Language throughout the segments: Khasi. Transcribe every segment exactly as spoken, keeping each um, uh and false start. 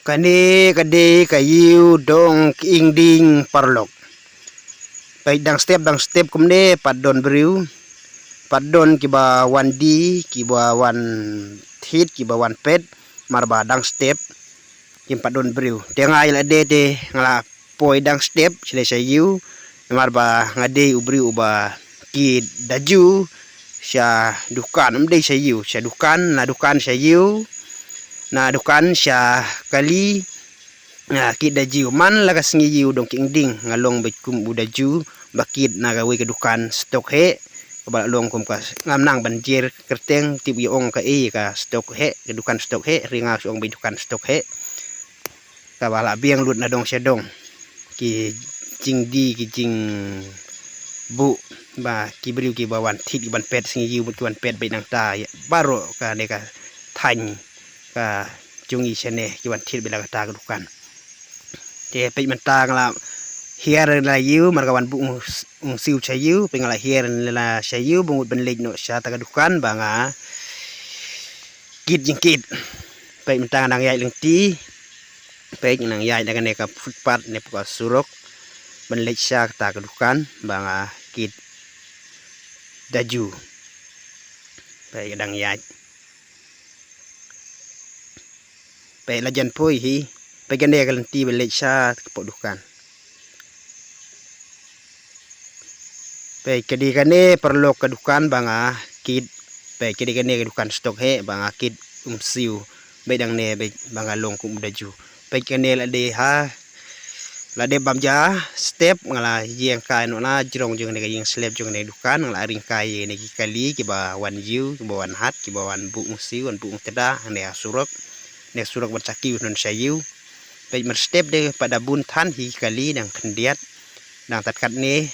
Kane ka dei ka ïew dong kynding paralok. Peit dang step dang step kumne pat don briew. Pat don kiba wan die, kiba wan thied, kiba wan peit. Namar ba dang step kim pat don briew. Te nga ïa lade te nga la poi dang step sha ïew. Namar ba nga dei u briew uba kit daju sha dukan, ym dei sha ïew, sha dukan, na dukan sha ïew, na dukan sha kali. Nga kit daju man la ka sngi ïew dong kynding, nga long beit kum u daju ba kit na kawei ka dukan stok heh. Kaba la long kum ka, ngam nang ban jer kyrteng, tip ïa ong kaei ka stok heh, ka dukan stok heh, hynrei nga shu ong beit dukan stok heh. Kaba la biang lut na dong sha dong ki jingdie, ki jingbuh, ba ki briew kiba wan thied, ki wan peit sngi ïew, ki wan peit beit nangta ïa baroh kane ka thaiñ ka jong ngi shane, ki wan thied beit la kata ka dukan. Te peit mynta nga la hiar la ïew, namar ka wan buh ung, ungsiew sha ïew, peit nga la hiar la sha ïew, ba ngut ban leit noh sha ta ka dukan ba nga kit jingkit. Peit mynta nga nang ïaid lynti. Peit nga nang ïaid na kane ka footpath ne pok ka surok ban leit sha kata ka dukan ba nga kit daju. Peit nga dang ïaid. Peit la jan poi hi. Peit kane ka lynti ba leit sha ka pok dukan. Peit ka dei kane paralok ka dukan ba nga kit. Peit ka dei kane ka dukan stok heh ba nga kit ungsiew. Peit dang ne peit ba nga long kum u daju. Peit kane la dei ha, la dep bam ja step, nga la ïeng kai noh na jrong jong kane ka ïing slep jong kane ka dukan, nga la ring kai ïa kine ki kali kiba wan ïew, kiba wan hat, kiba wan buh ungsiew, wan buh ungtda hangne ha surok. Ne surok ban saki u non sha ïew. Peit mar step de pat da bun than hi ki kali dang khyndiat. Dang tat katne.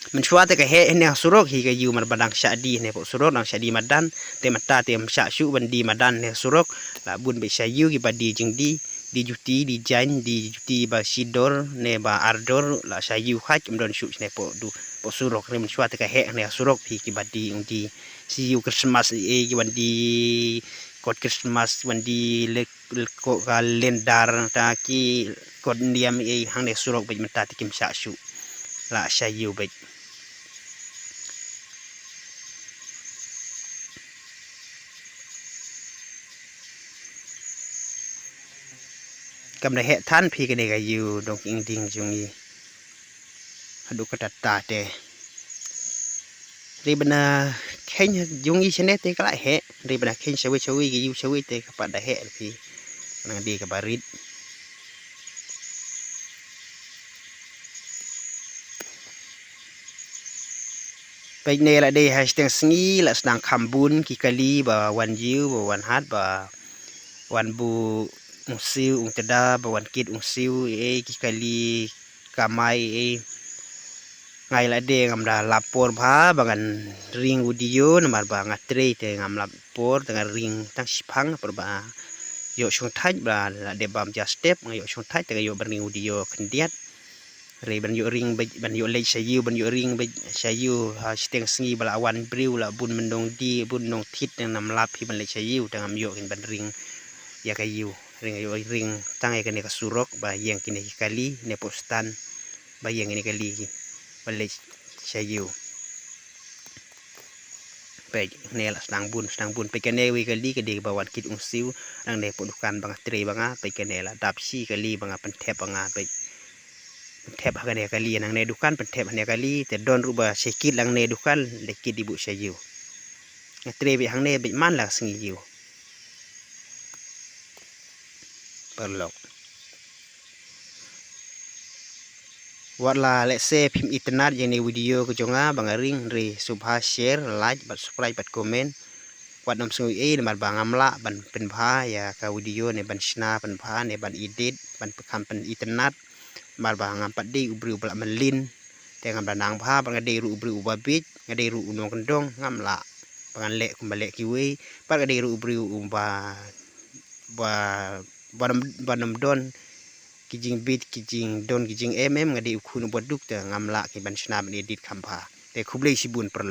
Mynshuwa te ka heh hangne ha surok hi ka ïew, namar ba dang shah die hangne pok surok, dang shah die madan. Te mynta te ym shah shuh ban die madan hangne ha surok. La bun beit sha ïew kiba die jingdie, die juti, die jaiñ, die juti ba shi dor ne ba ar dor, la sha ïew khat, ym don shuh shane pok du, pok surok. Hynrei mynshuwa te ka heh hangne ha surok hi kiba die, ong die sha ïew Christmas, eh, ki wan die kot Christmas, wan die lek, lek ko ka lendar, ta ki kot niam, eh, hangne surok beit mynta te kim shah shuh. La sha ïew beit. Kam da heh than phi kane ka ïew dong kynding jong ngi. Haduh katta te. Hynrei ba na kheiñ jong ngi shane te ka la heh. Hynrei ba na kheiñ shawei shawei ki ïew shawei te ka pat da heh phi. Nang dei kaba rit. Peit ne la dei ha shiteng sngi la sdang kham bun ki kali ba wan ïew, ba wan hat, ba wan buh ungsiew ungtda, ba wan kit ungsiew, eh, ki kali kamai, eh. Nga ïa lade ngam da lap por bha ba ngan ring video, namar ba nga trei te ngam lap por, te nga ring tang shiphang, por ba ïoh shongthait ba la dep bam ja step, nga ïoh shongthait te nga ïoh ban ring video khyndiat. Hynrei ban ïoh ring beit, ban ïoh leit sha ïew, ban ïoh ring beit sha ïew ha shiteng sngi ba la wan briew, la bun myndong die, bun nongthied, te ngam lap hi ban leit sha ïew, te ngam ïoh kin ban ring ïa ka ïew. Ring ïoh ring tang ïa kane ka surok ba ïeng kine ki kali ne pok stand, ba ïeng kine ki kali ban leit sha ïew. Peit ne la sdang bun, sdang bun. Peit kane wei kali ka dei ba wan kit ungsiew, nangne pok dukan ba nga trei ba nga, peit kane la dap shi kali ba nga pynthep ba nga, peit. Pynthep ha kane kali, nangne dukan pynthep ha kane kali, te don ruh ba sha kit nangne dukan, leit kit di buh sha ïew. Nga trei beit hangne beit man la ka sngi ïew. Paralok. Wat la lehse phim itynnad ïa kane video ka jong nga ba nga ring, hynrei sngewbha share, like bad subscribe bad comment. Wat nym sngew ei namar ba ngam lah ban pynbha ïa ka video ne ban shna pynbha ne ban edit ban pynkham pynitynnad. Namar ba ngam pat dei u briew ba lah mynlin. Te ngam da nang bha ba nga dei ruh u briew uba bieit, nga dei ruh u nongkyndong, ngam lah ba ngan leh kumba leh kiwei. Bad nga dei ruh u briew uba, ba, ba nym, ba nym don ki jingbit, ki jingdon, ki jingem em, nga dei u khun uba duk, te ngam lah ki ban shna ban edit kham bha. Te khublei shibun paralok.